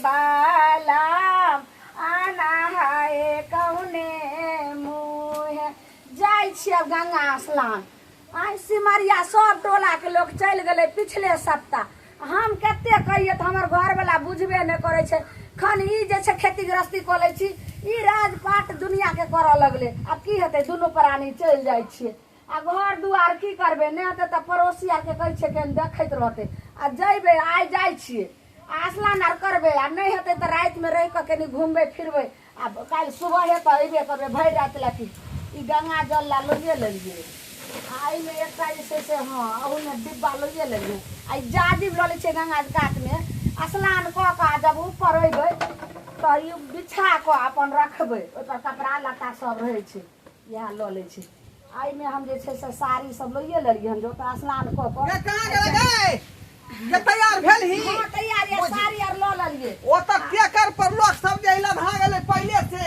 बालम आना है कौने मुँह। जाइ छी अब गंगा स्नान। आइ सिमरिया सब टोला के लोग चलि गेलै पिछले सप्ताह। हम कते कहिए तऽ हमर घरवला बुझबे नहि करै छै। खन ई जे छै खेती गृहस्थी कऽ लै छी, ई राजपाट दुनिया के करऽ लगलै। आब की हेतै, दुनू प्राणी चलि जाइ छियै। आ घर दुआर की करबै, नहि हेतै तऽ पड़ोसी आरके कहै छियै कनि देखैत रहतै। आ जयबै, आइ जाइ छियै आ स्नान आर करबै, आ नहि हेतै तऽ रातिमे रहि कऽ कनि घुमबै फिरबै, आ काल्हि सुबहे तऽ अयबे करबै भरि राति लए। की ई गंगा जल लए लइए लेलियै, आ एहिमे एकटा जे छै से हँ अहूमे डिब्बा लइए लेलियै। आ ई जाजिम लऽ लै छियै गंगाके कातमे, स्नान कऽ कऽ आ जब ऊपर अयबै तऽ ई बिछा कऽ अपन रखबै, ओहिपर कपड़ा लत्ता सब रहै छै, इएह लऽ लै छी। एहिमे हम जे छै से साड़ी सब लइए लेलियै हन, जे ओतऽ स्नान कऽ कऽ। गे कहाँ गेलै गे? गे तैयार भेल ही? हँ तैयार ये, साड़ी आर लऽ लेलियै। ओ तऽ टेकर पर लोक सब जे लधा गेलै पहिले से,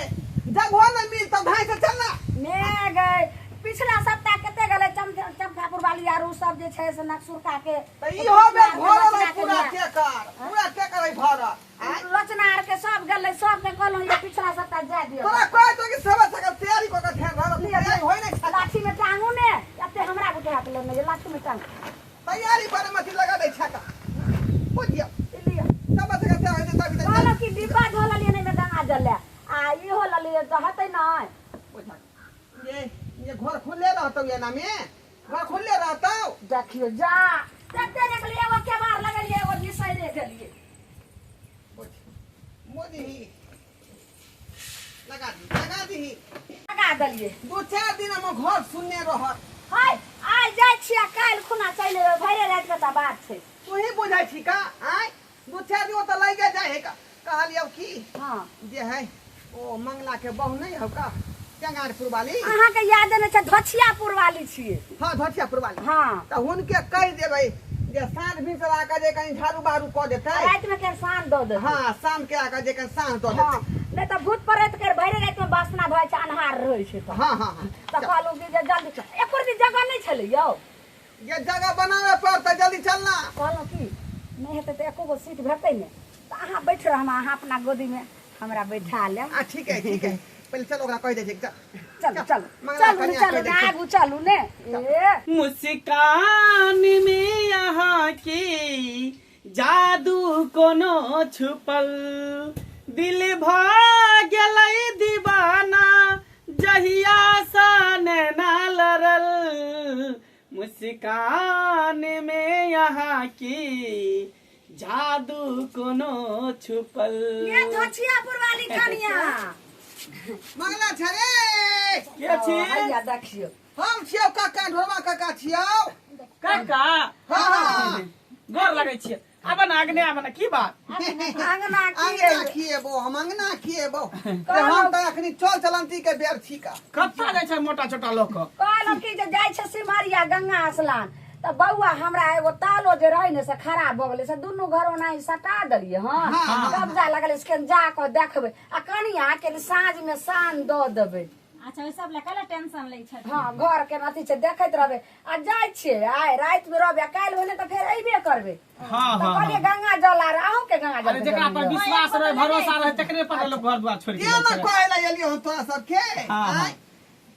जगहो नहि मिल तऽ धाइ से चल ना। ने गै, पिछला सप्ताह कते गेलै चमकापुर वाली आर उ सब जे छै से नकसुरका के। तऽ इहो बेर भरल है पूरा टेकर, पूरा टेकर है भरल। लोचना आर के सब गेलै, सबके कहलहुँ जे पिछला सप्ताह जाय दियौ। तोरा कहै तो कि सब सकर तैयारी कऽ के ध्यान रहल, तैयारी होय नहि छै। लाठी में टांगू ने, एते हमरा बुझा के लेने जे लाठी में टांगू। तैयारी पर मथी लगा दै छै का। बुझियौ। ई लिअ। सब सकर तैयार होय तभी तऽ। कहलहुँ कि डिब्बा धो लेलियै ने, एहिमे गंगा जल लए, आ इहो लेलियै तऽ हेतै नहि। ये ये घर खुले रहतौ, एना में घर खुले रहतौ। देखियौ जा कते देखलियै, एगो केबाड़ लगेलियै, एगो बिसैरे गेलियै। मोदी लगा दी, लगा दी। लगा देलियै। दू चार दिन हम घर सुनने रहत। हाय, आइ जाइ छियै, काल्हि खुना चलि एबै, भरि राति के तऽ बात छै। तू ही बुझै छी का? आय दू चार दिन ओतऽ लागि जाइ है का। कहलियौ की? हाँ। जे है ओ मंगला के बहू नहीं हो का, चंगारपुर वाली? अहाँके याद नहि छै, धोछियापुर वाली छियै। हाँ धोछियापुर वाली। हाँ। तऽ हुनके कहि देबै जे साँझ भिनसर आके जे कनि झाड़ू बहारू कऽ देतै। राति में के साँझ दऽ देतै। हाँ शाम के आके जे कनि साँझ दऽ देतै। हाँ, नहि तऽ भूत प्रेत के भरि राति में वासना भऽ जाइ छै, अन्हार रहै छै तऽ। हाँ, हाँ, हाँ। तऽ कहलहुँ कि जे जल्दी, एको रत्ती जगह नहि छलै यौ। ये जगह बनाबे पड़तै, जल्दी चल ना। कहलहुँ की नहि हेतै तऽ एको गो सीट भेटतै ने तऽ अहाँ बैठ रहब, अहाँ अपना गोदीमे हमरा बैठा लेब। आ ठीक है, ठीक है, पहिले चल ओकरा कहि दै छै, चल। चलू, चलू, मंगला चलू, कन्या चलू कहि दै ने, छै। आगू चलू ने। ए मुस्कान में अहाँ के जादू कोनो छुपल, दिल भऽ गेलै दीवाना जहिया सँ नैना लड़ल। मुस्कान में अहाँ की जादू कोनो छुपल। ये धोछियापुर वाली कनिया। मंगला छै रे। के छी? हैया देखियौ। हम छियौ काका, ढोरबा काका छियौ। काका? हाँ। गोर लगै छियै। आब ना अगने, आब ना, की बात? अंगना की? अंगना खिएबो हम, अंगना खिएबो। हम तऽ अखनी चल चलंती के बेर छी का। कतऽ जाइ छै मोटा छोटा लोक? कहलहुँ कि जे जाइ छै सिमरिया गंगा स्नान, तऽ बौआ हमरा एगो तालो जे रहै ने से खराब भऽ गेलै, से दुनू घर ओनाही सटा देलियै हन, कब्जा लगलै, से कनि जा कऽ देखबै, आ कनिया के साँझ मे साँझ दऽ देबै। अच्छा, ओहि सब लए कला टेंशन लै छथिन? हँ, घर के अथी छै, देखैत रहबै। आ जाइ छियै आइ राति मे रहबै, आ काल्हि भने तऽ फेर अयबे करबै। हाँ, तऽ हाँ, कहलियै हाँ। गंगा जल आर अहूँ के गंगा जल अरे जेकरा पर विश्वास रहे, भरोसा रहे, तकरे पर लोग घर द्वार छोड़ के के जाइ ना छै। कहै लए एलियौ हन तोरा सबके? हाँ, हाँ। आँय?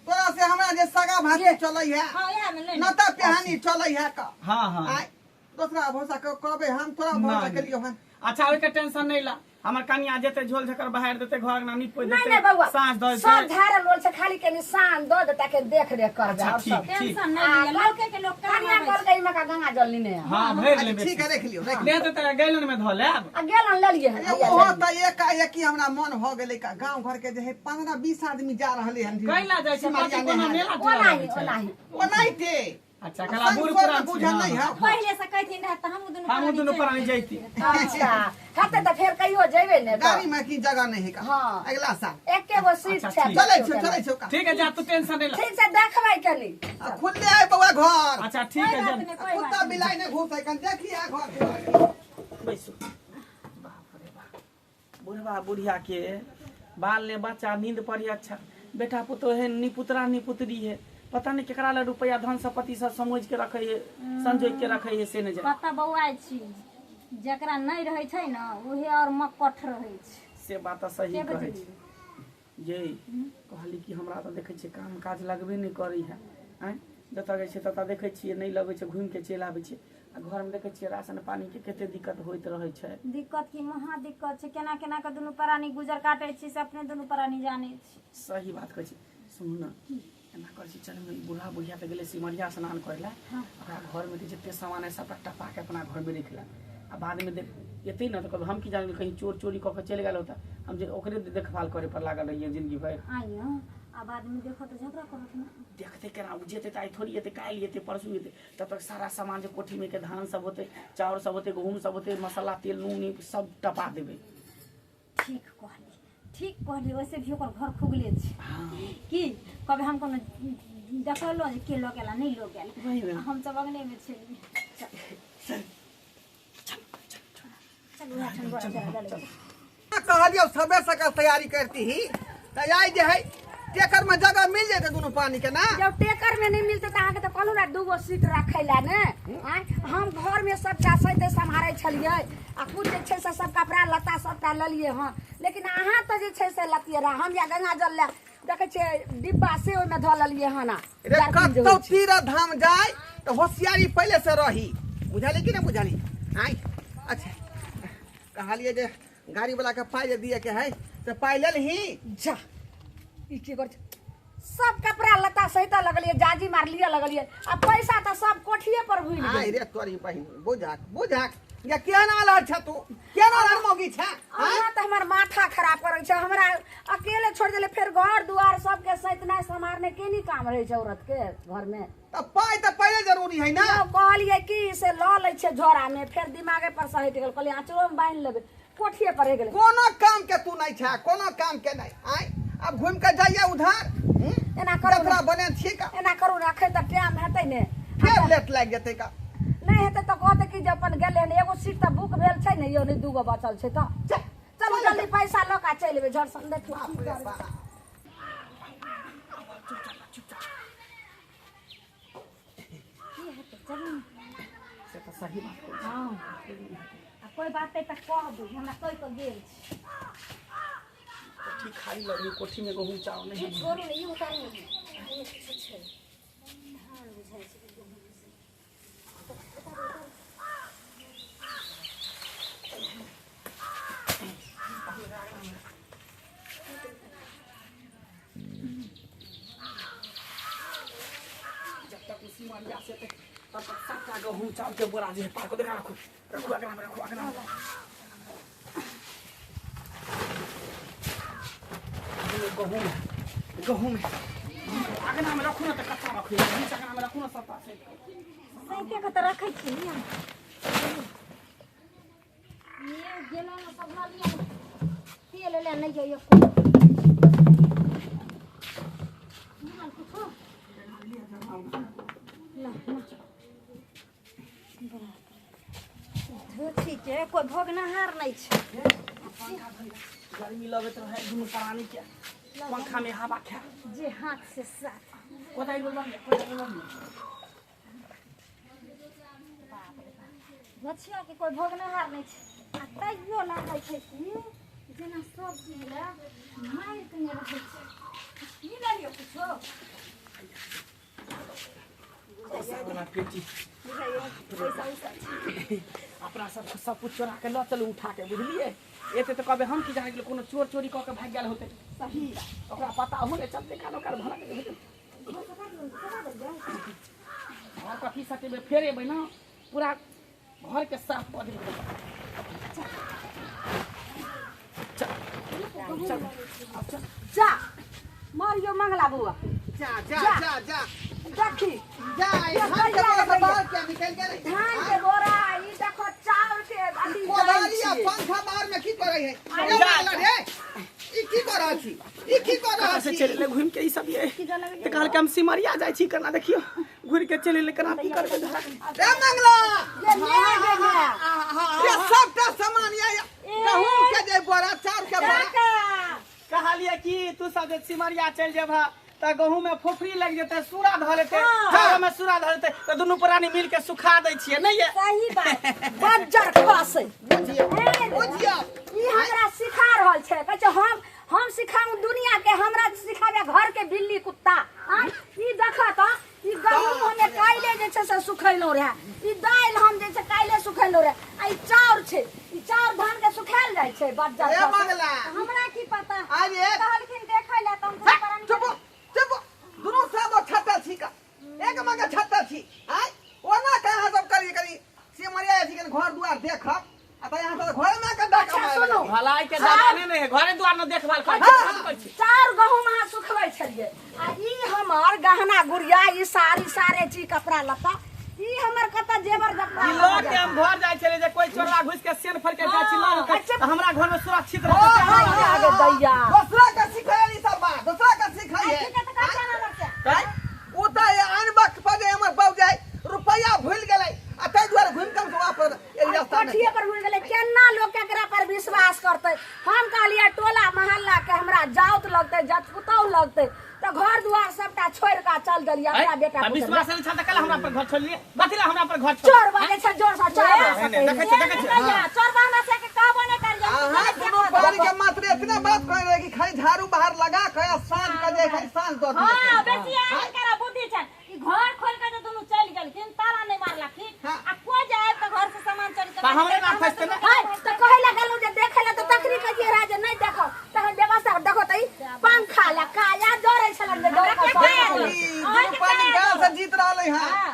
तोरा से हमरा जे सगा भाती चलै है, हाँ, इएह मे नहि न तऽ पेहानी चलै है का। हाँ, हाँ। आँय, दोसरा भरोसा के कहबै हम तोरा भरोसा नहि। केलियौ हन। अच्छा, ओहिके टेंशन नहीं ला, हमर कनिया जेते झोल झकर बहार देते, घर अंगना नीप पोति नहीं देते, नहीं बउआ, साँझ दऽ सब देते। झाड़ल रोल से खाली के निशान दऽ देता के देख रेख करबै। अच्छा, और ठीक, सब। ठीक। टेंशन नहीं लिअ, लोके के लोक काम कनिया आबै छै। कहलकै एहिमे का गंगा जल लेने आ। हाँ, भरि अच्छा, लेबै। ठीक है, रख लियौ, रख ले देते, गैलन में धऽ लेब। आ गेलन लेलियै हन, अरे हैया ओहो लेलियै। तऽ एकाएकी हमरा मन भऽ गेलै का, गाँव घर के जे है 15-20 आदमी जा रहलै हन। कैला जाइ छै? सिमरिया कथी कोनो नहाय। मेला ठेला ओनाही, लगै छै? ओनाही। ओनाहिते। अच्छा, कला संग बूढ़ छोड़ पुरान के बुझल छी, नहीं हाँ। है। पहिले से कहथिन रहे तऽ हमहूँ दुनू हमहूँ प्राणी दुनू चलि प्राणी जैती। अच्छा, हेतै तऽ फेर कहियो जेबै ने तऽ। गाड़ी में की जगह नहीं है का। हाँ। अगला साल। एके गो सीट अच्छा, छै। ठीक। चलै छौ, चलै छौ का। ठीक है, जा तू टेंशन नहीं ला। ठीक छै, देखबै कनी। आ खुलले है बउआ घर। अच्छा ठीक कोई है, बात जा। नहीं, आ कोई बात कुत्ता नहीं। बिलाई नहीं घुसै, कन देखी आ घर। बैसू। बाप रे बाप, बुढ़वा बुढ़िया के बाल ने बच्चा नींद पड़ी। अच्छा बेटा पुतोह है, निपुतरा निपुतरी है, पता नहीं केकरा ले रुपया धन संपत्ति सब समझ के रखे है, संजोग के रखे है, से नहीं जाने। कतऽ बौआइ छी? जकरा नहि रहै छै ने उहे और मकठ रहै छै। से बात तऽ सही के कहै बजली? छी ये। कहली कि हमरा तऽ देखै छियै काम काज लगबे नहि करै है। आँय, जतऽ जाइ छियै ततऽ देखै छियै नहि लगै छै, घुमि के चलि आबै छियै। आ घरमे देखै छियै राशन पानीके कते दिक्कत होइत रहै छै। दिक्कत की, महा दिक्कत छै। केना केना के दुनू प्राणी गुजर काटै छी से अपने दुनू प्राणी जानै छी। सही बात कहै छी। सुनू ने, एना करै छी, चलू ने, ई बूढ़ा बुढ़िया तऽ गेलै सिमरिया स्नान करै लए। ओकरा घरमे के जते सामान है सबटा टपा के अपना घरमे राखि ले, आ बादमे देख एतै ने तऽ कहबै हम की जानी, कहीं चोर चोरी कऽ के चलि गेल होता, हम जे ओकरे देखभाल करे पर लागल रहियै जिंदगी भरि। आइयो आ बादमे देखो तऽ झगड़ा करत ने। देखते केना ओ जेतै तऽ आइ थोड़ी एतै, काल्हि एतै, परसू एतै, तब तक सारा सामान जे कोठीमे के धान सब होतै, चाउर सब होतै, गहूँम सब होतै, मसाला तेल नून ई सब टपा देबै। ठीक कहली, ठीक कहली। वैसे भी ओकर घर खुगले छै। हाँ। की कभी हम कोनो देखलो जे के लऽ गेला, नहि लऽ गेल? वही ने। हम सब अगने मे छलियै। चल चल, उएह ठाम गोरा जरा डालै छै। कहलियौ सबे सकल तैयारी करती ही तऽ आइ जे है टेकर में जगह मिल जेतै दुनू पानी के ना। जब टेकर में नहीं मिलते तऽ अहाँके तऽ कहलहुँ ने दूगो सीट रखै लए ने। आँय, हम घरमे सबटा सैते सम्हारै छलियै आ कुछ जे छै से सब कपड़ा लत्ता सबटा लेलियै हँ, लेकिन अहाँ तऽ जे छै से लतियै रह। हम या गंगा जल लए देखै छियै डिब्बा से ओहिमे धऽ लेलियै हन। आ रे जर्किन जे कतौ होइ छै। तीर्थ धाम जाय तऽ होशियारी पहिले से रही, बुझली कि नहि बुझली? आँय, अच्छा कहलियै जे गाड़ी वाला के पाइ जे दिए के है से पाइ लेलही? जा, ई की करै छै? सब कपड़ा लत्ता सहित लगलियै, जाजी मार लिअ लगलियै आ पैसा तऽ सब कोठिए पर भूलि आय गेलियै। रे तोरी बहिन, बुझाक बुझाक या केहन आलर छ तू, केहन आलर मौगी छ? अहाँ तऽ हमर माथा खराब करै छै। हमरा अकेले छोड़ि देले, फेर घर दुआर सबके सैतनाइ सम्हारने के नी काम रहै छै औरत के घरमे। तऽ पाइ तऽ पहिले जरूरी है ना। यौ, कहलियै कि से लऽ लै छै झोरामे, फेर दिमागे पर से हटि गेल। कहलियै आँचरोमे बान्हि लेबै, कोठिए पर रहि गेलै। कोनो काम के तू नहीं छ, कोनो काम के नहीं। आय अब घूम के जाइए उधर। एना करू जतरा ने। बने छी का। एना करू ने, अखन तऽ टाइम हेतै ने। फेर लेट लागि जेतै का? नहि हेतै तऽ कहतै कि जे अपन गेलै हन। एगो सीट तऽ बुक भेल छै ने यौ, नहि दूगो बचल छै तऽ चल। चलू जल्दी, पैसा लऽ कऽ चलि एबै झटसन। देखियौ की करबै। की हेतै, चलू ने। से तऽ सही बात कहै छी। हँ, आ कोइ बात अइ तऽ कहबै, हमरा कहि कऽ गेल छी। कोठी खाली लगै, कोठीमे गहूँम चाउर नहि ई है। छोड़ू ने, ई उतारू ने। एहिमे किछु छै, धान बुझाइ छै कि गहूँम छै। उतारू, उतारू। जब तक उसी मरिया से तक तब तक सबटा गहूँम चाउर के बोरा जे है पार को देखा। रखू रखू, अगना में रखू, अगना में। एहिमे गहूँम है, गहूँम है। अगना में रखू ने तऽ कच्चा रखू, बीच अगना में रखू ने सबटा से। सैते कऽ तऽ रखै छी ने। ये गेलहुँ ने सब लऽ लिअ ने। तेल ले नहि जाइए मिलल कुछो? ला, ला। धोती के कोइ भोगनहार नहि छै। गर्मी लगैत रहे दुनू प्राणी के, पंखा में हवा खा। जे हाथ से साथ कोदारि बोलबा, कोदारि बोलबा। गछिया के कोइ भोगनहार नहि छै आ तैयो लागै छै कि जेना सब चीज लए मारि केने रहै छै। की लेलियौ कुछो? वाला पेटी। बुझाइयो पैसा उसा छै। अपना सब सब कुछ चोरा के लऽ चलू उठा के, बुझलियै? एते तऽ कहबै हम की जाने गेलै, कोनो चोर चोरी कऽ के भागि गेल होतै। सही। ओकरा पता हो ने चलते कान ओकर भनक भेटल। घर कथी सटेबै? फेर एबै ने, पूरा घर के साफ कऽ देबै। चल चल, आब चल। जा मरियो मंगला बौआ। जा जा जा जा। देखी। जा, ई धान के बोरा से बाहर किया निकलि गेलै? धान के बोरा, ई देखो चाउर के अथी। कोदारी आ जाइ छियै। पंखा बाहर में की करै है? रे मंगला रे, ई की कर रहल छी? ई की कर रहल से छी? चलि एलै घुमि के ई सब। ये तऽ कहलकै हम सिमरिया जाइ छी, केना देखियौ घुरि के चलि एलै, केना की करबै धरा। रे मंगला। ये ले गे माय। रे सबटा सामान ये गहूम के जे बोरा, चाउर के बोरा। काका। कहलियै कि तू सब जे सिमरिया चलि जेबह तऽ गहूम में फोफरी लागि जेतै, सूरा धऽ लेतै, चाउर में सूरा धऽ लेतै, तऽ दुनू प्राणी मिल के सुखा दै छियै, नहि ये? सही बात। बज्जर खसै। लेलहुँ रहे। आ ई चाउर छै, ई चाउर धान के सुखायल जाइ छै बज्जर ए पर। मंगला। हमरा की पता? अरे कहलखिन देखै लए तऽ हम दुनू प्राणी। चुप चुप, दुनू सब छत्ता छी का एक मगे छत्ता छी। आय ओना के अहाँ सब करी करी सिमरिया जाइ छी कनी घर दुआर देखब आ तऽ यहाँ सब घर में के डाका अच्छा, मारे सुनू। लगै। भलाई के जमाने नहीं है, घरे द्वार न देखभाल करै छी, हाँ। हम करै छी। चाउर गहूम अहाँ सुखबै छलियै आ ई हमर गहना गुड़िया, ई साड़ी सारे चीज कपड़ा लत्ता, ई हमर कतऽ जेवर जतरा ई लऽ के हम घर जाइ छलियै जे कोई चोरवा घुसि के सेन फड़ के गाछी लऽ लेलकै, अच्छा। तऽ हमरा घर में सुरक्षित ओ, रहतै। हाँ, हाँ, आगे दैया। दोसरा के सिखै ई सब बात, दोसरा के सिखै है। ठीक है तऽ कहै ना से। आय, ओ तऽ आन वक्त पर जे हमर बाबू जाय रुपैआ भूलि गेलै आ ताहि दुआरे घुमि कऽ हम वापस एहि रास्ता मे। कोठिए पर घुरि गेलै। केना लोक केकरा पर विश्वास करतै? हम कहलियै टोला मोहल्ला के हमरा जाउत लगतै, जतपुतौ लगतै, तऽ घर दुआर सबटा छोड़ि कऽ चल देलियै अपना बेटा आ पुतहु। विश्वास नहि छल तऽ काल्हि हमरा पर घर छोड़लियै, कथी लए हमरा पर घर छोड़? चोर बाजै छै जोर से, चोर नहीं, नहीं, देखै छियै, देखै छियै। कहिया चोर बहना से के कहबो नहि करियै। अहाँ दुनू प्राणी के मात्र इतने बात कहि रहे कि खाली झाड़ू बाहर लगा के आ साँझ के जे खाली साँझ दऽ दियै। हाँ, बेसी अहाँ करा बुद्धि छै। ई घर खोल के जे दुनू चलि गेलखिन, ताला नहि मारलखिन। हाँ। आ कोइ जे आबि के घर से सामान चोरी तऽ हमरे ना फसतै ने। हाय, तऽ कहै लए गेलहुँ जे देखै लए, तऽ तखनी कहलियै रहए जे नहि देखो, तखन व्यवस्था देखो तऽ ई पंखा लए काया जरै छलनि जे जरै कऽ सब ई दुनू प्राणी गाल से जीत रहलै हँ,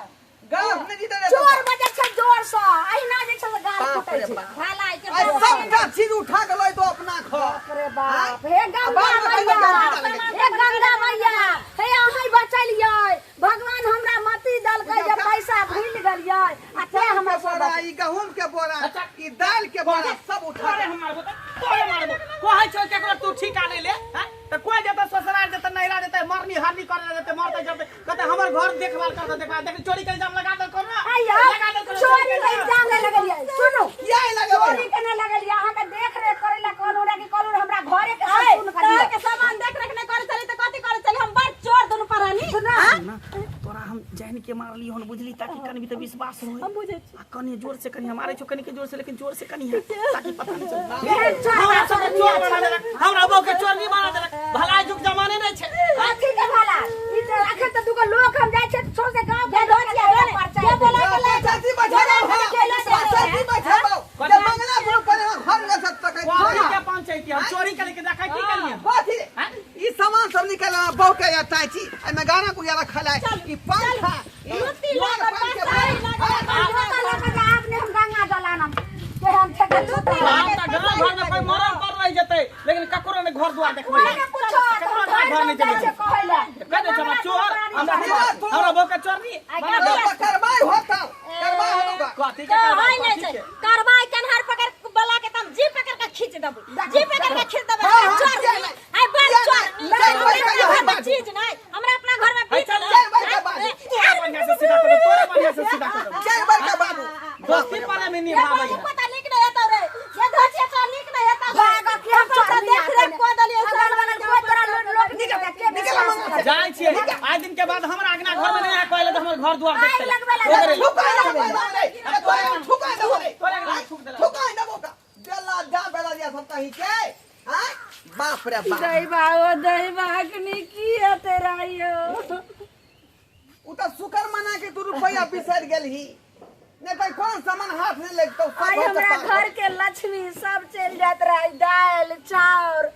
गाल से नहि जीतै रहै। चोर बजै छै जोर से, अहिना जे छै से गाल बाप फुटै रे छै। बाप। भलाई के आइ सबटा चीज उठा के लऽ तो अपना घर। बाप रे बाप, हे गंगा बाद में मैया, कहियो गंगा हे गंगा मैया, हे अहीं बचलियै। भगवान हमरा मति देलकै जे पैसा भूलि गेलियै आ ते हमरा के बोरा, ई गहूम के बोरा, अच्छा। ई दालि के बोरा सब उठा तोरे हम मारबो तऽ तोरे मारबो। कहै छौ केकरो तू ठीका नहि ले हैं? तऽ कोइ जेतै ससुराल जेतै, नैहरा जेतै, मरनी हरनी करे लए जेतै, मरतै जरतै, कहतै हमर घर देखभाल करतै। देखभाल देख, चोरी के इल्जाम लगा देल करू ना, आइया लगा देल करू। चोरी के इल्जाम नहि लगलियै, सुनू। किया ई लगेबै? चोरी के नहि लगलियै, अहाँके देख रेख करै लए कहलहुँ रहए कि कहलहुँ रहए हमरा घरे के सब आइ सुन तोहर करियै। के सामान देख रेख नहि करै छली तऽ कथी करै छली? हम बड़ चोर दुनू प्राणी। सुना। ना, तोरा हम जानि के मारली हन, बुझली, ताकि कनी भी तऽ विश्वास होय। हम बुझै छी। आ कनी जोर से कनी हम मारै छौ, कनी के जोर से, लेकिन जोर से कनी है ताकि पता नहीं चले। एहन चोर हमरा सबके चोर बना देलक, हमरा बहू के चोर नहीं बना देलक। भलाई जुग जमाने नहीं छै। अथी के भला ई तऽ अखन तऽ दूगो लोक हम जाइ छै सौंसे गाँव के लोक के परचाय के बोला के ले चाची बैठाबो, चाची बैठाबो जे मंगला दुनू प्राणी घर में सब तकै। कथी के पंचायती? हम चोरी करे के देखै की कलिए? कथी ई सामान सब निकाल बहू के या चाची, एहिमे गाना गुड़िया रखल है, ई पंखा, ई लुत्ती लऽ कऽ पान के पसारी लऽ कऽ लोक लऽ कऽ आब ने हम गंगा जल आनब, केहन छै के लुत्ती। आब तऽ गाँव घर में कोई मरल पर रहि जेतै, लेकिन ककरो ने घर दुआर देखबै, कोई ने पूछो, ककरो ने घर नहि जाइ छै जेबै। कहै लए। कह दै छै हमरा चोर, हमरा चोर, हमरा बहू के चोर नहीं बना देलक। करबाई होता, करबाई होता। कथी के तऽ करबै? होइ नहि कथी छै के? करबाई। कन्हार पकड़ बला के तऽ हम जी पकड़ के खींच देबै, जी पकड़ के खींच देबै। हाँ, हाँ, चोर किया नहि? आइ बड़ किया चोर नहि? हमरा चल, बैठ अपना के घर में बाजू। चीज नहि, हमरा अपना घर में है, बीच चल, नहि। चल, बैठ के बाजू। तोरे बढ़िया से सीधा कर दे, तोरे बढ़िया से सीधा कर दे। चल बड़का बाबू। दोस्ती पर में ये निभाबै बाबू पता नीक नहि हेतौ रे, ये धोचिया तो नीक नहि हेतौ। भागो कि हम अपन चोर देख रेख कऽ देलियै। अगल बगल कोई तोरा लोक लोक निकल के निकल मंगला से। जाइ छियै, आइ दिन के बाद हमरा अंगना घर में नहीं आए कहले तऽ हमर घर दुआर आगि देखतै। लगबै लए ओकरे थुकाइ देबो रे, ए तोरे थुकाइ देबो रे, तोरे अंगना थूक देलक। थुकाइ देबो का बेला जा बेला जा सब कहीं के आय। बाप रे बाप, दैबा ओ दैबा, अखनी की हेतै राइयो? उ तऽ शुक्र मना के तू रुपैआ बिसरि गेलही, नहि तऽ कोन सामान हाथ नहि लगतौ सब। आइ घर के हमरा पार। घर के लक्ष्मी सब चलि जाइत रहै, दालि चाउर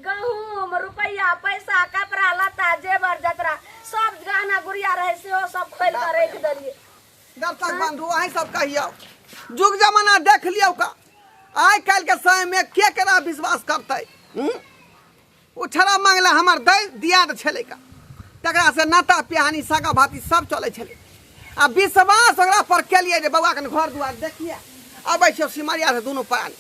गहूम रुपैआ पैसा कपड़ा लत्ता जेवर जतरा सब गहना गुड़िया रहै, सेहो सब खोलि कऽ राखि देलियै। दर्शक बंधु, अहीं सब कहियौ, जुग जमाना देख लियौ का आइ काल्हि के समय में के केना विश्वास करतै? हूँ? ओ छड़ा मांगला हमर दै दियाद छलै का, तकरा से नाता पिहानी सागा भाती सब चलै छलै आ विश्वास ओकरा पर केलियै जे बौआ कनि घर दुआर देखिए अबै छियौ सिमरिया से दुनू प्राणी,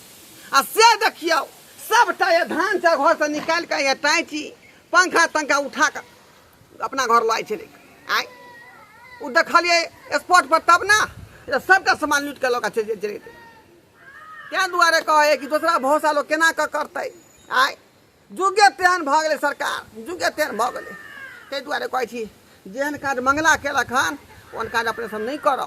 आ से देखियौ सबटा ये धान चाउर घरसँ निकालि कऽ ये टाँची पंखा तंखा उठा कऽ अपना घर लाइ छलै। आइ ओ देखलियै स्पॉट पर तब ने जे सबटा सामान लूटि कऽ लऽ कऽ चलि चलि जेतै। ताहि दुआरे कहै कि दोसरा भरोसा लोक केना कऽ करतै? आइ जुगे तेहन भऽ गेलै सरकार, जुगे तेहन भऽ गेलै। ताहि दुआरे कहै छी जेहन काज मंगला केलक हन ओहन काज अपने सब नहि करब।